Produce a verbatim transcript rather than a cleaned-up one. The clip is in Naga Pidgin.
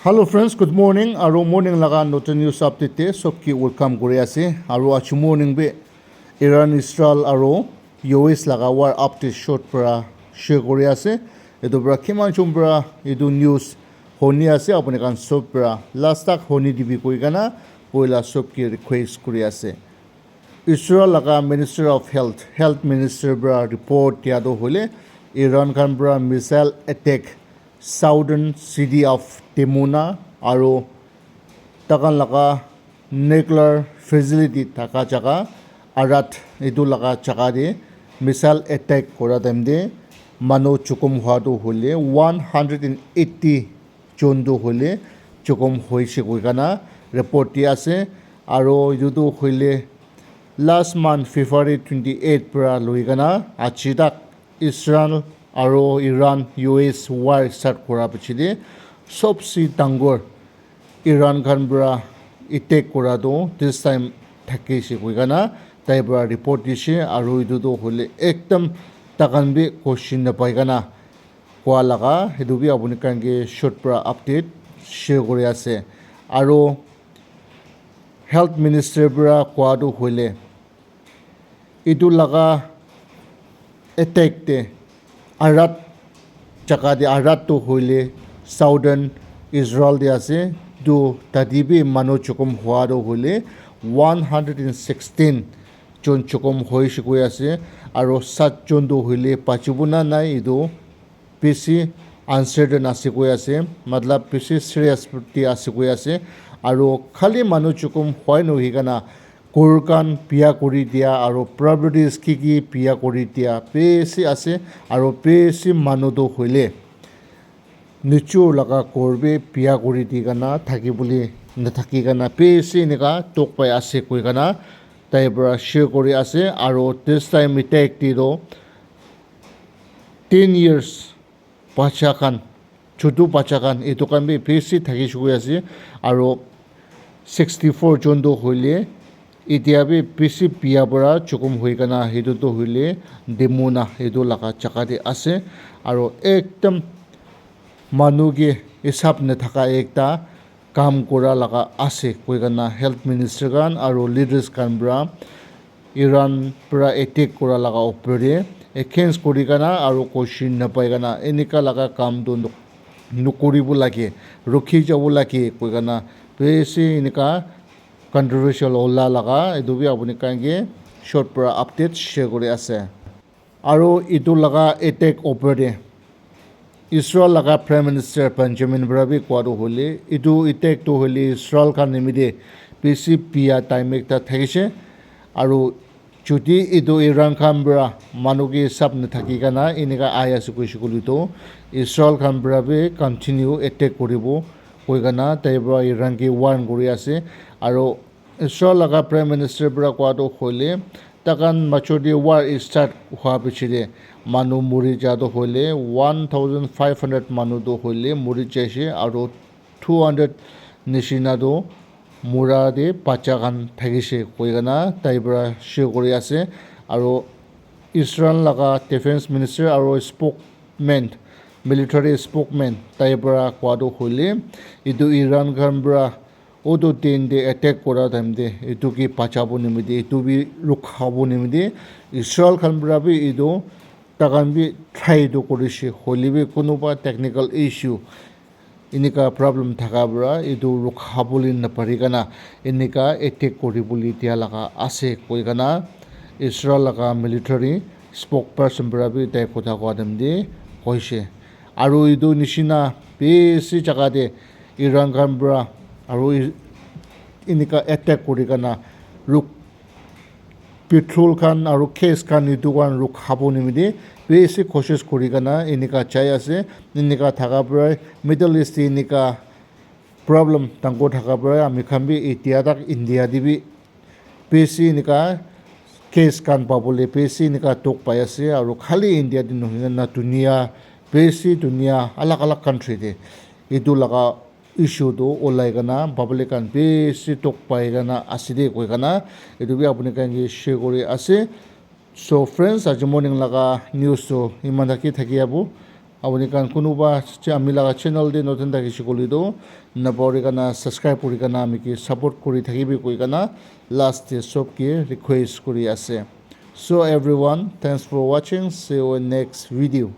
Hello friends, good morning. Aro morning laga notun news update te sob ki welcome kuri ase. Aro aji morning bi Iran, Israel aro U S laga war update short para share kuri ase. Etu para kiman jon para etu news honi ase apuni khan sob para last tak honi dibi koi kana poila sob ki request kuri ase. Israel laga Minister of Health, Health Minister para report dia tu hoile Iran khan para missile attack southern city of Dimona aro takan laga nuclear facility thaka jaga Arat etu laga jaga te missile attack kura time te manu chukum hua tu hoile one hundred and eighty jon tu hoile chukum hoise koi kana report di ase. Aro etu tu hoile last month February twenty eight para loi kana aji tak Israel aro Iran U S war start kura piche te sobse dangor Iran khan para attack kura tu this time thakise koi kana tai para report dise. Aro etu tu hoile ekdam takan bi question napai kana kua laga etu bi apuni khan ke short para update share kuri ase. Aro health minister para kua tu hoile etu laga attack te Arat jaga te, Arat tu hoile southern Israel te ase. Tu tate bi manu chukum hua tu hoile one hundred and sixteen jon chukum hoise koi ase. Aro sat jon tu hoile bachibo na nai etu bishi uncertain ase koi ase, matlab bishi serious te ase koi ase. Aro khali manu chukum hoi nohoi kana ghor khan biya kuri dia aro properties ki ki biya kuri dia bishi ase. Aro bishi manu tu hoile nichur laga ghor bi biya kuri di kana thaki bole nathaki kana bishi enika dukh pai ase koi kana tai para share kuri ase. Aro this time attack te tu ten years bacha khan, chutu bacha khan, etu khan bi bishi thaki shukui ase. Aro sixty four jon tu hoile etia bi bishi biya para chukum hoi kana, etu tu hoile Dimona etu laga jaga te ase. Aro ekdam manu ke hisab nathaka ekta kam kura laga ase koi kana health minister khan aro leaders khan para Iran para attack kura laga opor te against kuri kana aro question napai kana enika laga kam tu nok- nokuribo lage, rukhi jabo lage koi kana bishi enika controversial ola laga etu bi apuni khan ke short para update share kuri ase. Aro etu laga attack opor te Israel laga Prime Minister Benjamin para bi koa tu hoile, etu attack tu hoile Israel khan nimite bishi biya time ekta thakise. Aro jodi etu Iran khan para manu ke hisab nathaki kana enika ahi ase koise koile tu Israel khan para bi continue attack kuribo koi kana tai para Iran ke warn kuri ase. Aro Israel laga Prime Minister para koa tu hoile, takan majority war start hua piche te manu muri ja tu hoile one thousand five hundred manu tu hoile muri jaise aro two hundred nishina tu mura te bacha khan thakise koi kana tai para share kuri ase. Aro Israel laga defense minister aro spokesman, military spokesman tai para koa tu hoile etu Iran khan para utu din te attack kura time te etu ke bachabo nimite, etu bi rukhabo nimite Israel khan para bi etu takan bi try tu kurishe, hoile bi kunuba technical issue enika problem thaka para etu rukhabole napari kana enika attack kuribole dia laga ase koi kana Israel laga military spokesperson para bi tai kotha koa time te koishe. Aru etu nishina bishi jaga te Iran khan para aru i- enika attack kuri kana ruk petrol khan aru gas khan etu khan rukhabo nimite bishi koshish kuri kana enika jai ase. Enika thaka para Middle East te enika problem dangor thaka para ami khan bi etia tak India te bi bishi enika gas khan pabole bishi enika dukh pai ase. Aru khali India te nohoi na dunia bishi dunia alag alag country te etu laga issue tu olai kana public khan bishi dukh pai kana ase de koi kana etu bi apuni khan ke share kuri ase. So friends, aji morning laga news tu iman thaki thaki abo Apuni khan kunuba che- ami laga channel te notun thakishe koile toh, napauri kana subscribe kuri kana ami ke support kuri thakibi koi kana last te sob ke request kuri ase. So everyone, thanks for watching. See you in next video.